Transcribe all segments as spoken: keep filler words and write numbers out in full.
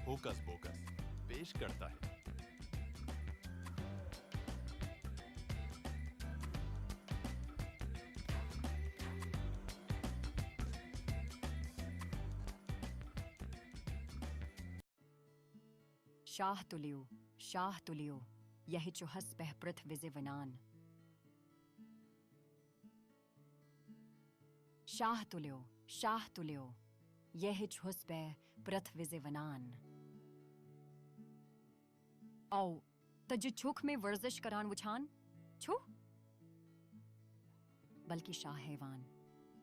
Hocus focus पेश करता है। شاہ تُلِو، شاہ تُلِو، یہِ چھُ حسبہ پرتھ وِزِ ونان۔ شاہ تُلِو، شاہ تُلِو، یہِ چھُ حسبہ پرتھ وِزِ ونان۔ او، تجہِ چھُکھ مےٚ ورزش کران وُچھان؟ چھُ؟ بلکہ شاہ ہیوان،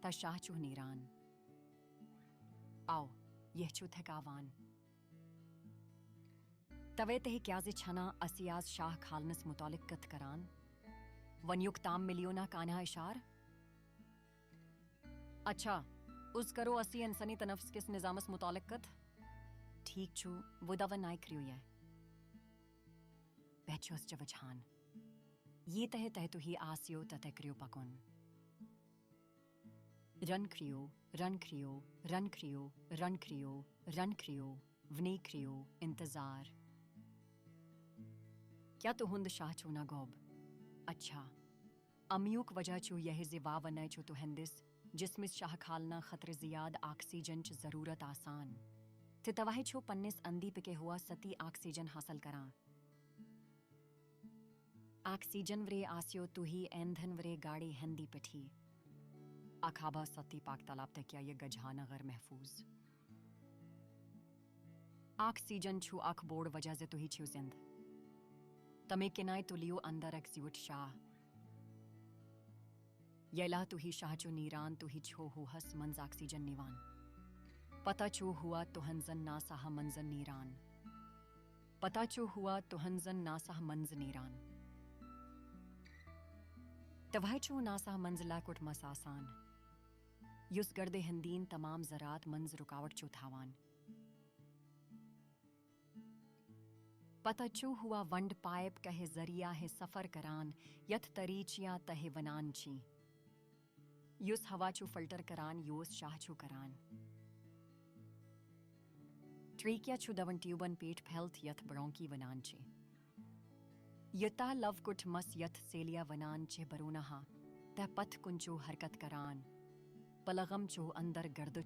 تہ شاہ چھُ نیران۔ او، یہِ چھُ تھکاوان۔ توے تہ کیازِ چھنا اسی آز شاہ کھالنس متعلق کتھ کران؟ ونیُک تام ملیو نہ کانہہ اشار۔ اچھا، از کرو اسی انسانی تنفس کس نظامس متعلق کتھ۔ ٹھیک چھُ، وہ دوا نائے کریو یہ۔ بہت چھوس چہ وچھان۔ یہ تہ تہ تُہی آسیو تہ تہ کریو پکن۔ رن کریو، رن کریو، رن کریو، رن کریو، رن کریو، ونی کریو، انتظار۔ کیا تہند شاہ چھُو نہ غوب؟ اچھا۔ امیُک وجہ چھُ یہ زِ واونہ چھُ تہندس جسمس شاہ کھالنہ خطر زیاد آکسیجن چہ ضرورت آسان۔ تہ توہے چھُو پننس اندی پکے ہوا ستی آکسیجن حاصل کران۔ آکسیجن ورے آسیو تُہی ایندھن ورے گاڑی ہندی پٹھی۔ اکھابہ ستی پاک تالاب تہ کیا یہ گجھانہ غیر محفوظ؟ آکسیجن چھُ اکھ بوڑ وجہ زِ تُہی چھِو زند۔ تمے کنائے تُلیو اندر اکھ زیوٹ شاہ۔ ییلہ تُہی شاہ چھُو نیران تُہی چھُو ہوہس منز آکسیجن نیوان۔ پتہ چھُو ہوا تہنزن ناساہ منزن نیران۔ پتہ چھُو ہوا تہنزن ناساہ منز نیران۔ توہے چھُو ناساہ منز لۄکُٹ مس آسان، یُس گردِ ہندین تمام ذرات منز رکاوٹ چھُ تھاوان۔ پتہ چھُو ہوا ونڈ پائپ کہہ ذریعہ ہے سفر کران، یتھ تریچیا تہے ونان چھی۔ یُس ہوا چھُ فلٹر کران، یُس شاہ چھُ کران۔ ٹریکیا چھُ دون ٹیوبن پیٹھ پھیلتھ یتھ برونکی ونان چھ۔ یتہ لۄکُٹ مس یتھ سیلیا ونان چھ برونہا، تہ پتھ کُن چھُ حرکت کران۔ بلغم چھُ اندر گردش۔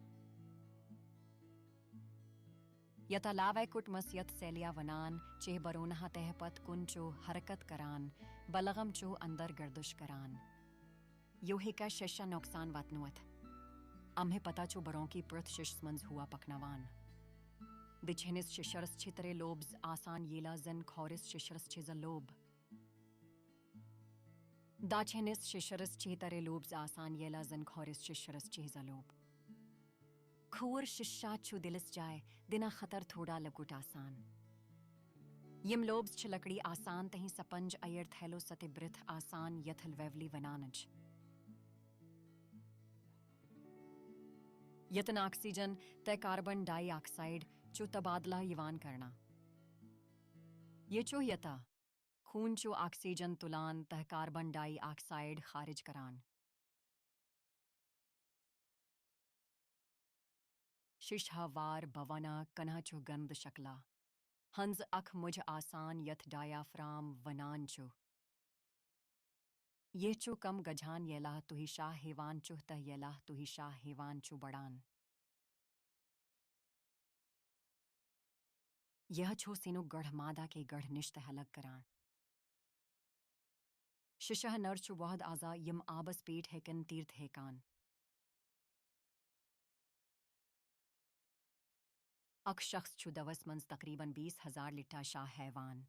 یتہ لاوے کُٹ مس یتھ سیلیا ونان چھ برونہا تہ پتھ کُن چھُ حرکت کران۔ بلغم چھُ اندر گردش کران۔ یو ہیکہ ششہ نقصان واتنوتھ۔ امہ پتہ چھُ برونکی پرتھ ششس منز ہوا پکناوان۔ دچھنس ششرس چھ ترے لوبز آسان ییلہ زن کھورس ششرس چھ زہ لوب۔ داچھنس ششرس چھ ترے لوبز آسان ییلہ زن کھورس ششرس چھ زہ لوب۔ کھور ششہ چھُ دلس جاے دنہ خطر تھوڑا لۄکُٹ آسان۔ یم لوبز چھ لکڑی آسان تہی سپنج ایر تھیلو ستہ برتھ آسان یتھ الویولی ونان چھ۔ یتن آکسیجن تہ کاربن ڈائی آکسائیڈ چھُ تبادلہ یوان کرنہ۔ یہ چھُ یتہ خون چھُ آکسیجن تُلان تہ کاربن ڈائی آکسائیڈ خارج کران۔ ششہ وار بونہ کنہ چھُ گند شکلہ ہنز اکھ مجھ آسان یتھ ڈایافرام ونان چھُ۔ یہ چھُ کم گجھان ییلہ تُہی شاہ ہیوان چھُو تہ ییلہ تُہی شاہ ہیوان چھُو بڑان۔ یہ چھُ سینُک گڑھ مادہ کے گڑھ نش تہ الگ کران۔ ششہ نر چھُ وحد اعضا یم آبس پیٹھ ہیکن تیرتھ ہیکان۔ اکھ شخص چھُ دوس منز تقریباً بیس ہزار لٹا شاہ ہیوان۔